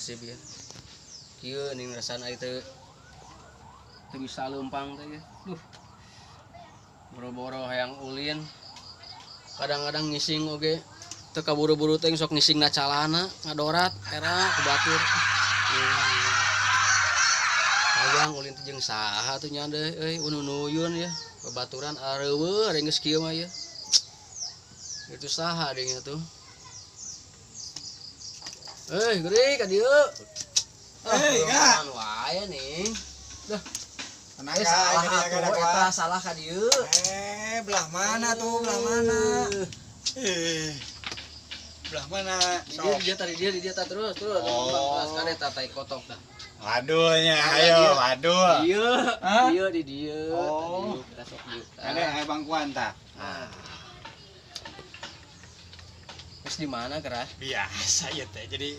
Nasib ya. Kieu ning rasana teu teu bisa leumpang teh ya. Duh. Boro-boro hayang ulin. Kadang-kadang ngising oge teu kaburu-buru teh, sok ngisingna calana ngadorat era ku batur. Hayang ulin teh jeung saha tuh nya deh euy, ununuyun ya. Babaturan areuweuh ari geus kieu mah ya. Itu saha adingnya tuh? Eh, gede ka dieu. Ah, Hei, Kak. Wae nih. Dah, Tenang, eh Kak, salah ini atuh ada eta kuat. Salah ka dieu. Eh, belah mana tuh? Belah mana? Eh, belah mana? Di dia, Sok. di dia tadi dia di dia ta, terus terus. Oh. Terus kade ta tai kotok dah. Waduh nya, Ada ayo, dia. waduh. Ieu, Hah? ieu di dieu. Oh. Tadi kita sok dieu. Ada aya bangkuan tah. Ah. Terus di mana kerah? Biasa ya teh. Jadi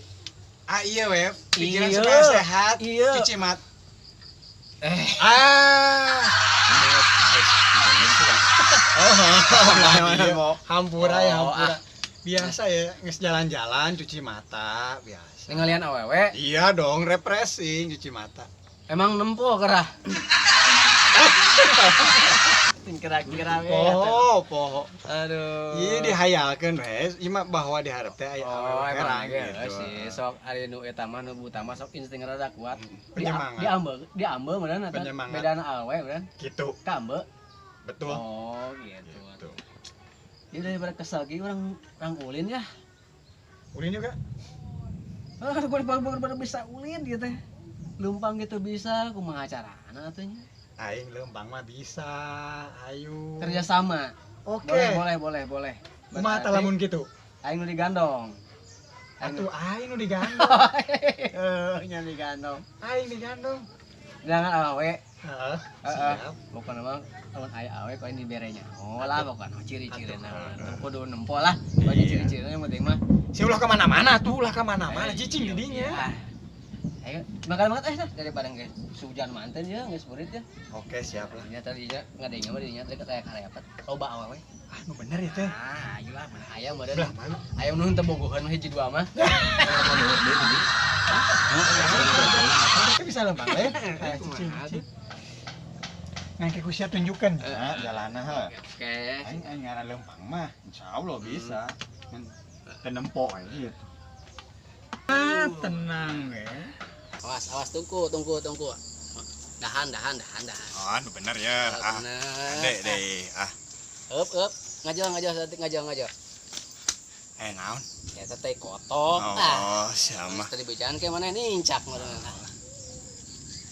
ah iya we, pikiran Iya. supaya sehat, Iya. cuci mat. Eh, Ah. Oh, hampura ya, Oh, hampura. Biasa ya, nges jalan-jalan cuci mata, biasa. Ningalian awewe, Iya dong, refreshing cuci mata. Emang nempo kerah. Kira-kira we. Poho, poho. Aduh. Iya dihayalkeun we, ieu mah bahwa diharap teh aya Oh, awewe emang herang gitu gitu. sih. Sok ari nu eta mah, nu utama sok insting rada kuat. Di Penyemangat. Diambe, diambe meureun eta. Penyemangat. Bedana awewe meureun. Gitu, Kaambe. betul. Oh, gitu. Gitu. Jadi daripada kesel ge urang urang ulin ya. Ulin juga? Ah, gua baru bisa ulin gitu teh. Leumpang gitu bisa, kumaha carana atuh nya? Aing leumpang mah bisa, ayo. Kerjasama. Oke. Boleh, boleh, boleh, boleh. Kumaha tah lamun kitu? Aing nu digandong. Aing Atuh aing nu digandong. Eh, nya digandong. Aing digandong. Jangan awewe. Heeh, Heeh. siap. Pokoknya mah lamun aya awewe ku aing diberenya. Oh lah pokoknya ciri-cirina. Atuh. Kudu nempo lah. Bagi Iya. ciri-cirina yang penting mah. Si ulah kemana-mana tuh, ulah kemana-mana, Eh, cicing iya, di dinya. iya. Ayo, makan banget eh dah daripada geus hujan manten ya, geus burit ya. Oke, siap lah. Nya tadi nya ngadengna mah dinya tadi kayak karepet. Loba awewe. Ah, nu bener ya teh. Ah, ayo lah mana aya meureun. Belah mana? Aya nu teu bogohan mah hiji dua mah. Itu bisa lempang eh. Eh, cicing, cicing. Nangke ku sia tunjukkan. Eh, Jalanna heuh. Oke. Aing aing ngaran lempang mah, insyaallah bisa. Ngan teu nempo aja gitu. Ah, tenang we. Awas, awas, tunggu, tunggu, tunggu. Dahan, dahan, dahan, dahan. Oh, nu bener ya. Ah, Bener. deh deh. Ah, Up, up. Ngajal, ngajal, saeutik ngajal, ngajal. eh naon? Ya teh kotok. Ah. Oh, siapa? Tadi bejaan kayak mana nincak meureun.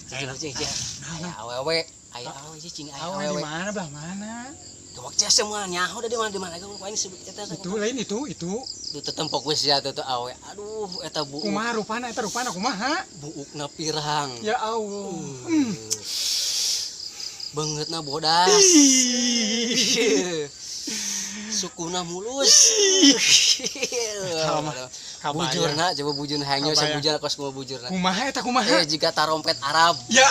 Cicing, cicing, cicing. Aya awewe, aya awewe cicing, aya Awe di awewe. mana belah mana? Gawak semua nyaho da di mana di mana gua aing sebut eta. Itu lain itu, itu. Tuh tetempok geus ya tuh tuh awe. Aduh, eta buuk. Kumaha rupana eta rupana kumaha? Buukna pirang. Ya Allah. Beungeutna bodas. Ih. Sukuna mulus. Eta mah kabayang. Bujurna coba bujurna hayangnya Kabayang. sabujurna kos kumaha bujurna. Kumaha eta kumaha? Eh jika tarompet Arab. Ya.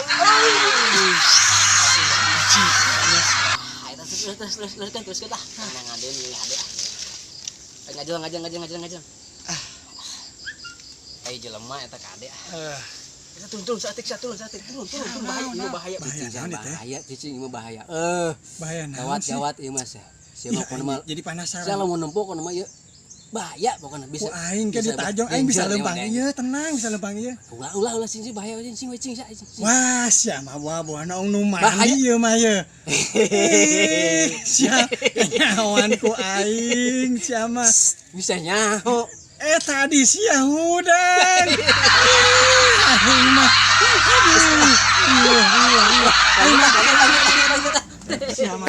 Ah, eta terus terus terus terus kan terus kan lah. Tenang ngadeun nih hade. Ngajel ngajel ngajel ngajel ngajel. Ah. Ai jelema eta kade ah. Eh, Eta turun turun saeutik turun saeutik turun turun turun bahaya Naon, ieu naon? bahaya Bahaya cicing naon itu, bahaya cicing ieu mah bahaya. Eh, bahaya naon gawat sih? gawat ieu mas ya. Siapa Ih, pokona mah aing jadi penasaran. sia lamun nempo pokona mah ieu bahaya pokona Ku bisa. aing ke bisa ditajong, aing bisa danger, lempang ieu mah, ieu, tenang bisa lempang ieu. Ulah ulah ulah sing sing bahaya sing sing sing sing. Wah, sia mah buah-buahna ong nu Bahaya. mandi ieu mah ieu. Ih, sia nyawan ku aing sia mah. Bisa nyaho. Eh tadi sia hudang. Ih, aing mah. Aduh. Iya, iya, iya. Lanjut lanjut lanjut lanjut. Sia mah.